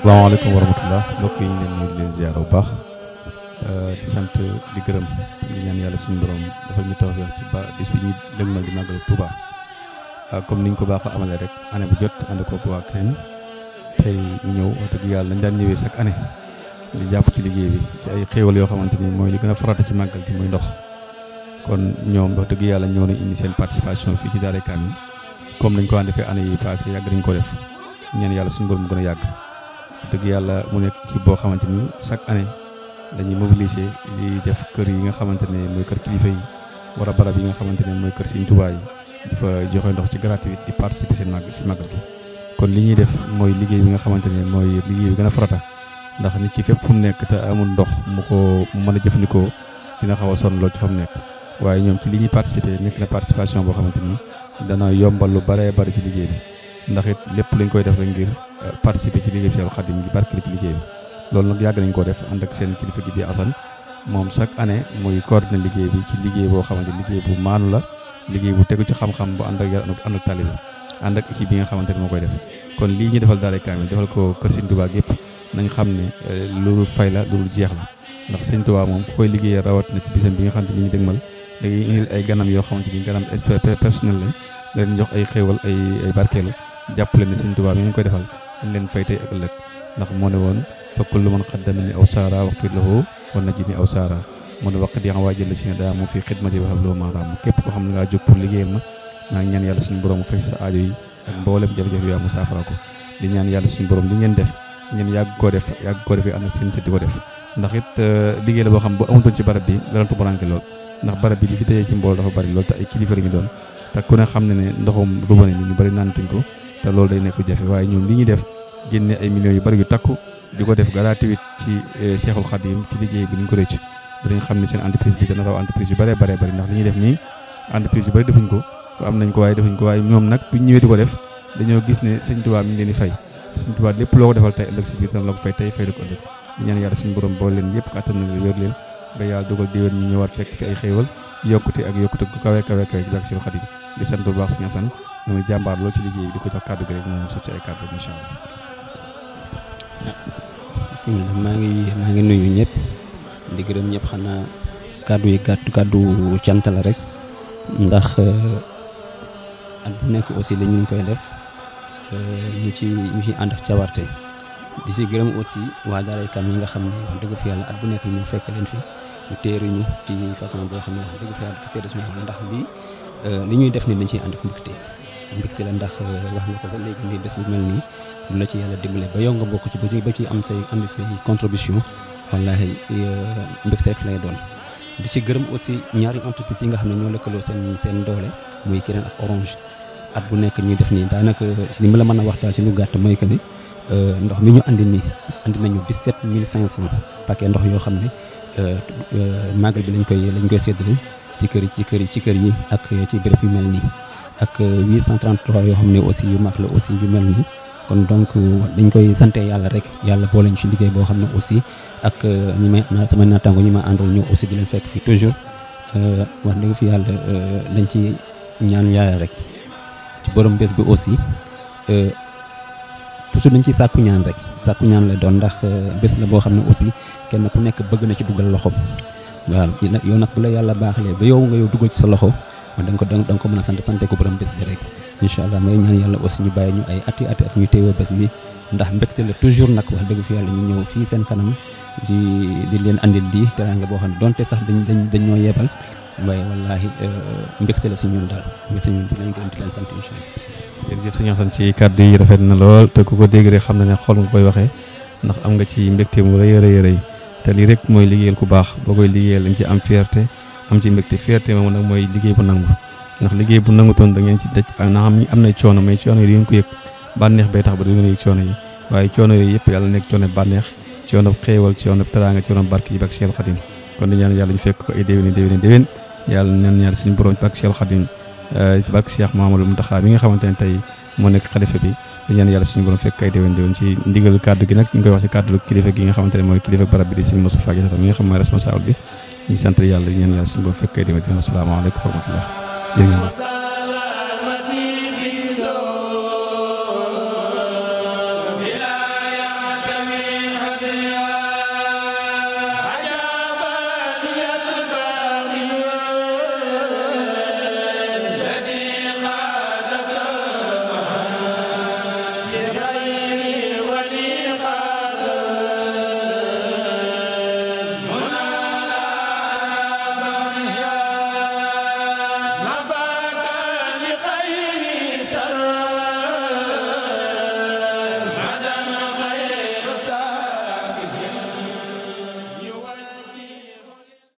asalaamaaleykum wa rahmatullah mbokk yi ñu leen nuyu di leen ziar bu baax di sant di gërëm di ñaan yàlla suñu borom defal ñu tawfeex ci bis bi ñu dëgmal di màggal Touba comme niñ ko baaxoo amalee rek année bu jot ànd koog waa CREN tey ñu ñëw wax dëgg yàlla nañ daan ñëwee chaque année di jàpp ci liggéey bi ci ay xéewal yoo xamante ni mooy li gën a farata ci màggal gi muy ndox kon ñoom wax dëgg yàlla ñoo nañ indi seen participation fii ci Daaray Kamil comme nañ ko daan defee année yi passé yàgg nañ ko def ñaan yàlla suñu borom mu gën a yàgg dëgg yàlla mu nekk ci boo xamante ni chaque année dañuy mobiliser di def kër yi nga xamante ne mooy kër kilifa yi wala barab yi nga xamante ne mooy kër Sëriñ Tuubaa yi di fa joxe ndox ci gratuit di participer seen màgg ci màggal gi kon li ñuy def mooy liggéey bi nga xamante ne mooy liggéey bi gën a farata ndax nit ki fépp fu mu nekk te amul ndox mu ko mën a jëfandikoo dina xaw a sonn lool ci fa mu nekk waaye ñoom ci li ñuy participer nekk na participation boo xamante ni dana yombal lu baree bari ci liggéey bi ndax it lépp lañ koy def rek ngir participer ci liggéey bi Seexul Xadim gi barkeel ci liggéey bi loolu nag yàgg nañ koo def ànd ak seen kilifa gi di Assane moom chaque année muy coordonné liggéey bi ci liggéey boo xamante liggéey bu maanu la liggéey bu tegu ci xam-xam bu ànd ak yar ànd ak talibé ànd ak équipe bi nga xamante ne moo koy def kon lii ñu defal Daaray Kamil defal ko kër Sëriñ Tuubaa gépp nañ xam ne loolu fay la loolu jeex la ndax Sëriñ Tuubaa moom ku koy liggéeyee rawat na ci bisam bi nga xamante ni ñu dëgmal da ngay indil ay ganam yoo xamante ni ganam personnel lañ leen jox ay xéewal ay barkeelu jàppale ne Sëriñ Tuubaa mi ngi koy defal dañ leen fay tey ak ëllëg ndax moo ne woon fa kullu man qaddamani aw saara waxfir lahu wa najini aw saara mu ne waq di nga waajal si ne daa mu fi xidmati ba xam loo maanaam képp koo xam ne ngaa jóg pour liggéeyal ma maa ngi ñaan yàlla suñu borom mu fay sa aajo yi ak mboolem jafe-jafe yaa mu saafara ko di ñaan yàlla suñu borom li ngeen def ngeen yàgg koo defee ànd ak seen sët di ko def ndax it liggéey la boo xam bu amutoon ci barab bi dara tubaranke lool ndax barab bi li fi tëjee ci mbooloo dafa bari lool te ay kilifa la ñu doon te ku ne xam ne ne ndoxum robinet bi ñu bari naantuñ ko te loolu day nekk jafe waaye ñoom li ñuy def génne ay millions yu bari yu takku di ko def gratuit ci Seexul Xadim ci liggéey bi ñu ko rëcc dañu xam ne seen entreprise bi dana raw entreprise yu bari ndax li ñuy def nii entreprise yu bari defuñ ko am nañ ko waaye ñoom nag bu ñu ñëwee di ko def dañoo gis ne Sëriñ Tuubaa mi ngi leen di fay Sëriñ Tuubaa lépp loo ko defal tey ëllëg si biir dana la ko fay tey fay la ko ëllëg di ñaan yàlla suñu borom boole leen yëpp kàttan na leen wér leen ba yàlla dogal déwén ñu ñëwaat fekk fi ay xéewal yokkute gu kawe ci barke Seexul Xadim di sant bu baax Sëriñ Assane moom jàmbaar loolu ci liggéey bi di ko jox kàddu gi rek moom suuf ci ay kàddu incha allah. bismillah maa ngi nuyu ñëpp di gërëm ñëpp xanaa kàddu yi kàddu cant la rek ndax at bu nekk aussi la ñu koy def ñu ci ànd ak cawarte di ci gërëm aussi waa Daaray Kamil yi nga xam ne wax dëgg fi yàlla at bu nekk ñu fekk leen fi ñu téeruñu ci façon boo xam ne wax dëgg fi yàlla dafa seede suñu xol ndax li ñuy def ni dañ ciy ànd ak mbégte la ndax wax nga ko sax léegi nii bés bu mel nii bu la ci yàlla dimbale ba yow nga bokk ci ba ci am say contribution wallaahi mbégte rek lay doon di ci gërëm aussi ñaari entreprise yi nga xam ne ñoo lëkkaloo seen doole muy CREN ak Orange at bu nekk ñuy def nii daanaka li ma la mën a wax daal ci lu gàtt mooy que ni ndox mi ñu andi nañu 17500 paquet ndox yoo xam ne màggal bi lañ koy séddale ci kër yi ak ci béréb yu mel nii ak 833 yoo xam ne aussi yu mag la aussi yu mel nii kon donc dañ koy sante yàlla rek yàlla boole ñu ci liggéey boo xam ne aussi ak sama naataango ñi ma àndal ñëw aussi di leen fekk fii toujours wax dëgg fi yàlla dañ ci ñaan yàlla rek ci borom bés bi aussi toujours dañ ciy sàkku ñaan la doon ndax bés la boo xam ne aussi kenn ku nekk bëgg na ci dugal loxoom waaw yow nag bu la yàlla baaxalee ba yow dugal ci sa loxo da nga ko mën a sante ko borom bés bi rek incha allah may ñaan yàlla aussi ñu bàyyi ñu ay at ñuy teewoo bés bi ndax mbégte la toujours nag wax dëgg fi yàlla ñu ñëw fii seen kanam di leen andil di teraanga boo xam ne donte sax dañ ñoo yebal waaye wallaahi mbégte la si ñun daal mbégte ñun di leen gërëm di leen sant incha allah. jërëjëf sëñ Assane ci kàddu yi rafet na lool te ku ko dégg rek xam na ne xol nga koy waxee ndax am nga ci mbégte mu rëy te lii rek mooy liggéeyal ku baax boo koy liggéeyal lañ ci am fierté am ci mbégte fierté moom nag mooy liggéey bu nangu ndax liggéey bu nangutoon da ngeen si daj na am na coono mais coono yi di ngeen ko yëg bànneex bay tax ba da ngeen yëg coono yi waaye coono yooyu yëpp yàlla nekk coono bànneex coono xéewal coono teraanga coono barke yi bak Seexul Xadim kon di ñaan yàlla ñu fekk ko ay déwén yàlla ñaan yàlla suñu borom bak Seexul Xadim ci barke Cheikh Mahamadou Mountakha mi nga xamante ne tey moo nekk xalifa bi di ñaan yàlla suñu borom fekk ay déwén ci ndigal kàddu gi nag ñu koy wax ci kàddu kilifa gi nga xamante ne mooy kilifa barab bi di sëñ Moustapha Diatta mi nga xam mooy responsable bi ñu sant yàlla di ñaan yàlla suñu borom fekk ay déwén asalaamaaleykum wa rahmatullah